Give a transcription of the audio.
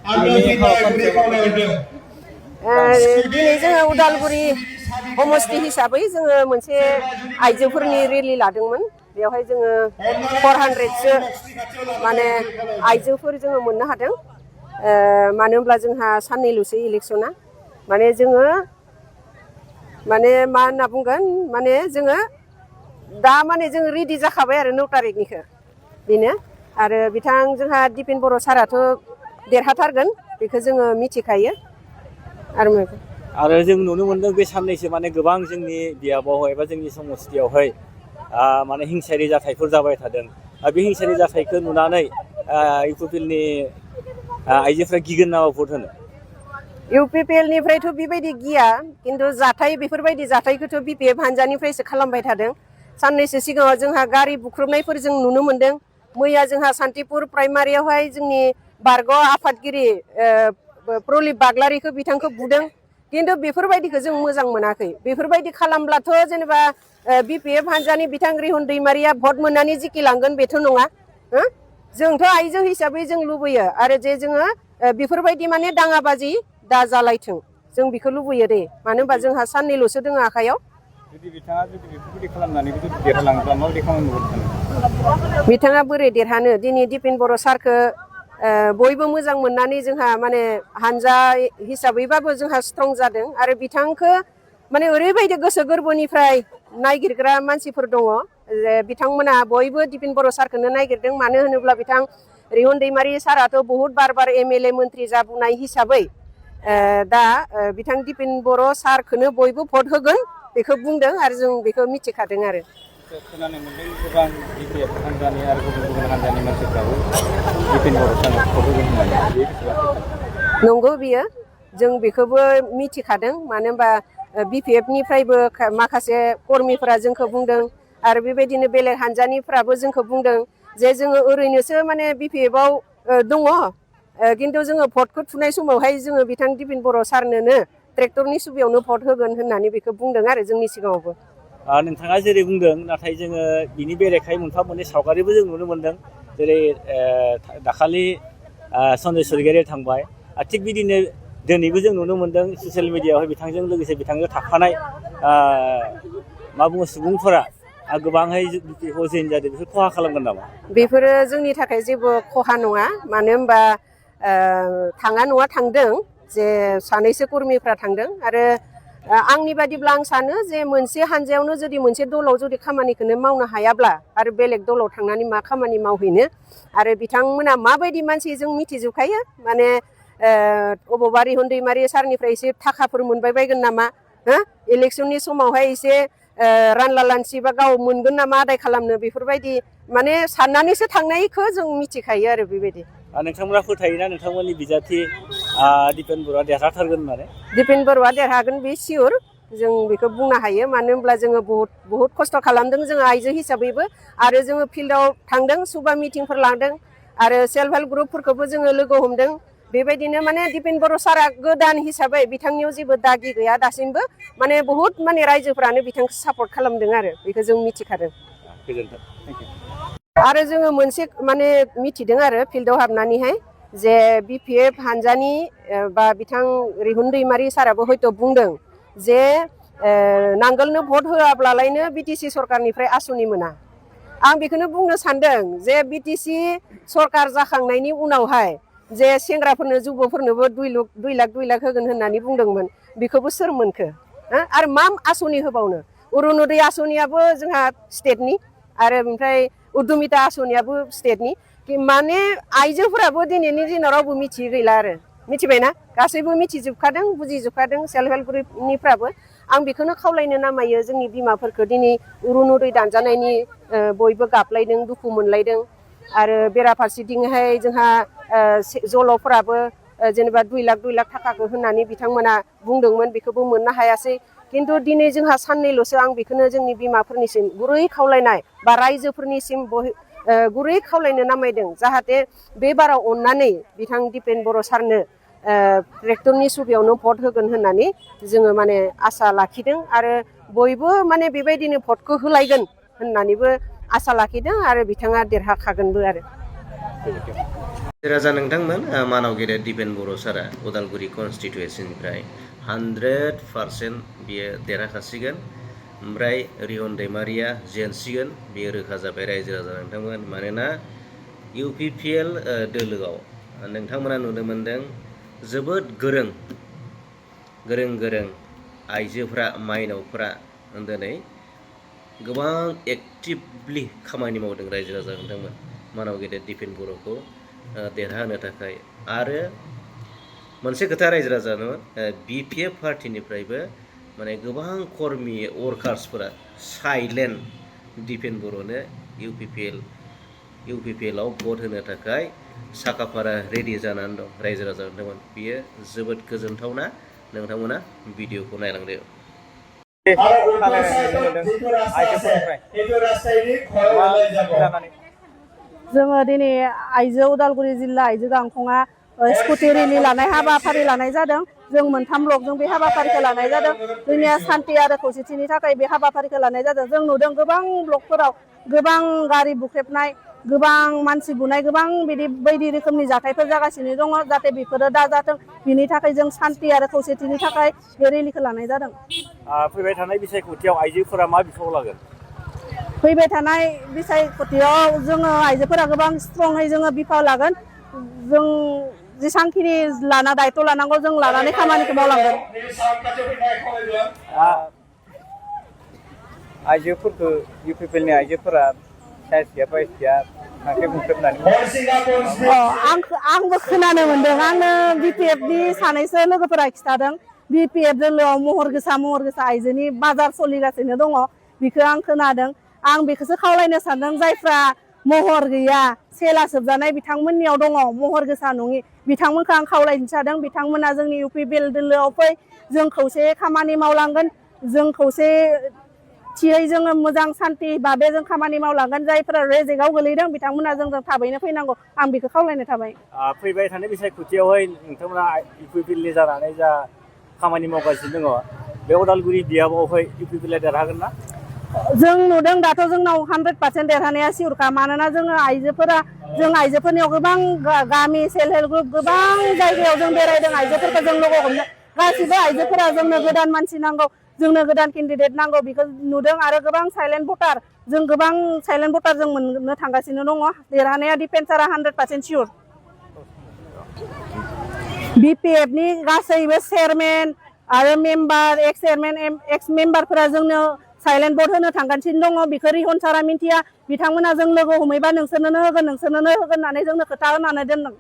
दिनै जोङो उदालगुरि समस्ति हिसाबै जोङो मोनसे आइजोफोरनि रेलि लादोंमोन। बेवहाय जोङो 400सो माने आइजोफोर जोङो मोननो हादों। मानो होनब्ला जोंहा साननैल'सै इलेक्सना। माने जोङो माने मा होनना बुंगोन माने जोङो दा माने जोङो रेडि जाखाबाय आरो 9 तारिखनिखौ बेनो आरो बिथां जोंहा दिपेन बर' साराथ' देरहाथारगोन बेखौ जोङो मिथिखायो आरो जों नुनो मोनदों बे साननैसो माने गोबां जोंनि बियाबाव एबा जोंनि समस्तियावहाय माने हिंसायारि जाथायफोर जाबाय थादों। बे हिंसायारि जाथायखौ नुनानै इउपिपिएलनि आइजोफ्रा गिगोन नामा भट होनो? इउपिपिएलनिफ्रायथ' बेबायदि गिया, खिन्थु जाथाय बेफोरबायदि जाथायखौथ' बिपिएफ हानजानिफ्रायसो खालामबाय थादों। साननैसो सिगाङाव जोंहा गारि बुख्रुबनायफोर जों नुनो मोन्दों। मैया जोंहा सान्तिपुर प्राइमारियावहाय जोंनि बारग' आफादगिरि प्रलिप बाग्लारिखौ बिथांखौ बुदों। खिन्थु बेफोरबायदिखौ जों मोजां मोनाखै। बेफोरबायदि खालामब्लाथ' जेनेबा बिपिएफ हानजानि बिथां रिहन दैमारिया भट मोननानै जिखिलांगोन बेथ' नङा। जोंथ' आइजो हिसाबै जों लुबैयो आरो जे जोङो बेफोरबायदि माने दाङाबाजि दा जालायथों जों बेखौ लुबैयो दे। मानो होनबा जोंहा साननैल'सो दङ आखायाव। जुदि बिथाङा बेफोरबायदि खालामनानै जुदि देरहालाङोब्ला माबायदि खामानि मावगोन? बिथाङा बोरै देरहानो? दिनै दिपेन बर' सारखौ बयबो मोजां मोननानै जोंहा माने हानजा हिसाबैबाबो जोंहा स्ट्रं जादों आरो बिथांखौ माने ओरैबायदि गोसो गोरबोनिफ्राय नायगिरग्रा मानसिफोर दङ जे बिथांमोना बयबो दिपेन बर' सारखौनो नायगिरदों। मानो होनोब्ला बिथां रिहन दैमारि साराथ' बहुत बार एमएलए मन्त्रि जाबोनाय हिसाबै दा बिथां दिपेन बर' सारखौनो बयबो भट होगोन बेखौ बुंदों आरो जों बेखौ मिथिखादों आरो। खोनानो मोनदों गोबां बिपिएफ हानजानि आरो गुबुन हानजानि मानसिफ्राबो दिपेन बर' सारनो भट होगोन होननानै। नंगौ बियो, जों बेखौबो मिथिखादों। मानो होनबा बिपिएफनिफ्रायबो माखासे कर्मिफोरा जोंखौ बुंदों आरो बेबायदिनो बेलेग हानजानिफ्राबो जोंखौ बुंदों जे जोङो ओरैनोसो माने बिपिएफआव दङ, खिन्थु जोङो भटखौ थुनाय समावहाय जोङो बिथां दिपेन बर' सारनोनो ट्रेक्टरनि सुबियावनो भट होगोन होननानै बेखौ बुंदों आरो जोंनि सिगाङावबो। नोंथाङा जेरै बुंदों, नाथाय जोङो बिनि बेरेखायै मोनफा मोननै सावगारिबो जों नुनो मोनदों। जेरै दाखालि सन्जय सरगयारिया थांबाय, थिग बिदिनो दिनैबो जों नुनो मोनदों ससियेल मिडियायावहाय बिथांजों लोगोसे बिथांजों थाफानाय मा बुङो सुबुंफोरा गोबांहाय जइन जादों। बेफोर खहा खालामगोन नामा? बेफोरो जोंनि थाखाय जेबो खहा नङा। मानो होनबा थाङा नङा थांदों, जे सानैसो कर्मिफ्रा थांदों आरो आंनि बादिब्ला आं सानो जे मोनसे हानजायावनो जुदि मोनसे दलाव जुदि खामानिखौनो मावनो हायाब्ला आरो बेलेग दलाव थांनानै मा खामानि मावहैनो। आरो बिथांमोना माबायदि मानसि जों मिथिजोबखायो। माने अबावबा रिहन दैमारि सारनिफ्राय एसे थाखाफोर मोनबाय बायगोन नामा, इलेक्सननि समावहाय एसे रानला लानसि बा गाव मोनगोन नामा आदाय खालामनो, बेफोरबायदि माने साननानैसो थांनायखौ जों मिथिखायो आरो बेबायदि। नोंथांमोना फोथायोना नोंथांमोननि बिजाथि दिपेन बर'आ देरहाथारगोन होननानै? दिपेन बर'आ देरहागोन बे सियर, जों बेखौ बुंनो हायो। मानो होनब्ला जोङो बहुत खस्थ' खालामदों जोङो आइजो हिसाबैबो, आरो जोङो फिल्डआव थांदों, सुबा मिटिंफोर लादों आरो सेल्फ हेल्प ग्रुपफोरखौबो जोङो लोगो हमदों। बेबायदिनो माने दिपेन बर' सारा गोदान हिसाबै बिथांनियाव जेबो दागि गैया दासिमबो। माने बहुत माने रायजोफ्रानो बिथांखौ सापर्ट खालामदों आरो बेखौ जों मिथिखादों। आरो जोङो मोनसे माने मिथिदों आरो फिल्डआव हाबनानैहाय जे बिपिएफ हानजानि बा बिथां रिहुन दैमारि साराबो हयथ' बुंदों जे नांगोलनो भट होआब्लालायनो बिटिसि सरकारनिफ्राय आसनि मोना। आं बेखौनो बुंनो सानदों जे बिटिसि सरकार जाखांनायनि उनावहाय जे सेंग्राफोरनो जुबफोरनोबो 2 लाख होगोन होननानै बुंदोंमोन, बेखौबो सोर मोनखो? आरो मा आसनि होबावनो? अरुनदय आसनियाबो जोंहा स्टेटनि, आरो ओमफ्राय उद्यमिता आसनियाबो स्टेटनि। माने आइजोफोराबो दिनैनि दिनाव रावबो मिथियै गैला आरो, मिथिबायना? गासैबो मिथिजोबखादों, बुजिजोबखादों सेल्फ हेल्प ग्रुपनिफ्राबो। आं बेखौनो खावलायनो नामायो जोंनि बिमाफोरखौ दिनै अरुनदय दानजानायनि बयबो गाबलायदों, दुखु मोनलायदों। आरो बेराफारसेथिंहाय जोंहा जल'फोराबो जेनेबा 2 लाख थाखाखौ होननानै बिथांमोना बुंदोंमोन, बेखौबो मोननो हायासै। खिन्थु दिनै जोंहा साननैल'सो। आं बेखौनो जोंनि बिमाफोरनिसिम गुरै खावलायनाय बा रायजोफोरनिसिम गुरै खावलायनो नामायदों, जाहाथे बे बाराव अननानै बिथां दिपेन बर' सारनो ट्रेक्टरनि सुबियावनो भट होगोन होननानै जोङो माने आसा लाखिदों आरो बयबो माने बेबायदिनो भटखौ होलायगोन होननानैबो आसा लाखिदों आरो बिथाङा देरहाखागोनबो आरो। राजा नोंथांमोन मानाव गेदेर दिपेन बर' सारा उदालगुरि कनस्टिटुवेन्सिनिफ्राय 100% बियो देरहाखासिगोन ओमफ्राय रिहन दैमारिया जेनसिगोन बेयो रोखा जाबाय रायजो राजा नोंथांमोन मानोना UPPL दोलोआव नोंथांमोना नुनो मोनदों जोबोद गोरों आइजोफ्रा माइनावफ्रा दिनै गोबां एक्टिभलि खामानि मावदों रायजो राजा नोंथांमोन मानाव गेदेर दिपेन बर'खौ देरहाहोनो थाखाय आरो मोनसे खोथा रायजो राजानो BPF पार्टिनिफ्रायबो माने गोबां कर्मि वर्कार्सफोरा साइलेन्ट दिपेन बर'नो UPPL आव भट होनो थाखाय साखाफारा रेडि जानानै दं रायजो राजा नोंथांमोन बियो जोबोद गोजोनथावना नोंथांमोना भिडिअखौ नायलांदो जोङो दिनै आइजो उदालगुरि जिल्ला आइजो गांखंआ स्कुटि रेलि लानाय हाबाफारि लानाय जादों जों मोनथाम ब्लकजों बे हाबाफारिखौ लानाय जादों जोंनिया सान्थि आरो खौसेथिनि थाखाय बे हाबाफारिखौ लानाय जादों जों नुदों गोबां ब्लकफोराव गोबां गारि बुख्रेबनाय गोबां मानसि बुनाय गोबां बायदि रोखोमनि जाथायफोर जागासिनो दङ जाहाथे बेफोरो दाजाथों बिनि थाखाय जों सान्थि आरो खौसेथिनि थाखाय बे रेलिखौ लानाय जादों। फैबाय थानाय बिसायख'थियाव आइजोफोरा मा बिफाव लागोन? फैबाय थानाय बिसायख'थियाव जोङो आइजोफोरा गोबां स्ट्रङै जोङो बिफाव लागोन जों जेसांखिनि लाना दायथ' लानांगौ जों लानानै खामानिखौ मावलांगोन। आइजोफोरखौ UPPLनि आइजोफोरा साइस गैया बाइस गैया खांख्राइ बुख्रेबनानै आंबो खोनानो मोन्दों आंनो BPFनि सानैसो लोगोफोरा खिथादों BPF दोलोआव महर गोसा आइजोनि बाजार सोलिगासिनो दङ बेखौ आं खोनादों आं बेखौसो खावलायनो सानदों जायफ्रा महर गैया सेला सोबजानाय बिथांमोननियाव दङ महर गोसा नङि बिथांमोनखौ आं खावलायनो सानदों बिथांमोना जोंनि UPPL दोलोआव फै जों खौसे खामानि मावलांगोन जों खौसे थियै जोङो मोजां सान्थि भाबै जों खामानि मावलांगोन जायफोरा रेजेकआव गोलैदों बिथांमोना जों थाबैनो फैनांगौ आं बेखौ खावलायनाय थाबाय। फैबाय थानाय बिसायख'थियावहाय नोंथांमोना UPPLनि जानानै जा खामानि मावगासिनो दङ बे उदालगुरि बियाबावहाय UPPLआ देरहागोन ना? जों नुदों दाथ' जोंनाव 100% देरहानाया सिउरखा मानोना जों आइजोफोरनियाव गोबां गामि सेल्फ हेल्प ग्रुप गोबां जायगायाव जों बेरायदों आइजोफोरखौ जों लोगो हमनो गासिबो आइजोफोरा जोंनो गोदान मानसि नांगौ जोंनो गोदान केन्डिडेट नांगौ बेखौ नुदों आरो गोबां साइलेन्ट भटार जों मोननो थांगासिनो दङ देरहानाया डिफेन्स सारा 100% सिउर। BPFनि गासैबो चेयारमेन आरो मेम्बार एक्स चेयारमेन एक्स मेम्बारफोरा जोंनो साइलेन्ट भट होनो थांगासिनो दङ बेखौ रिहन सारा मिन्थिया बिथांमोना जों लोगो हमैबा नोंसोरनो होगोन होननानै जोंनो खोथा होनानै दोनदों।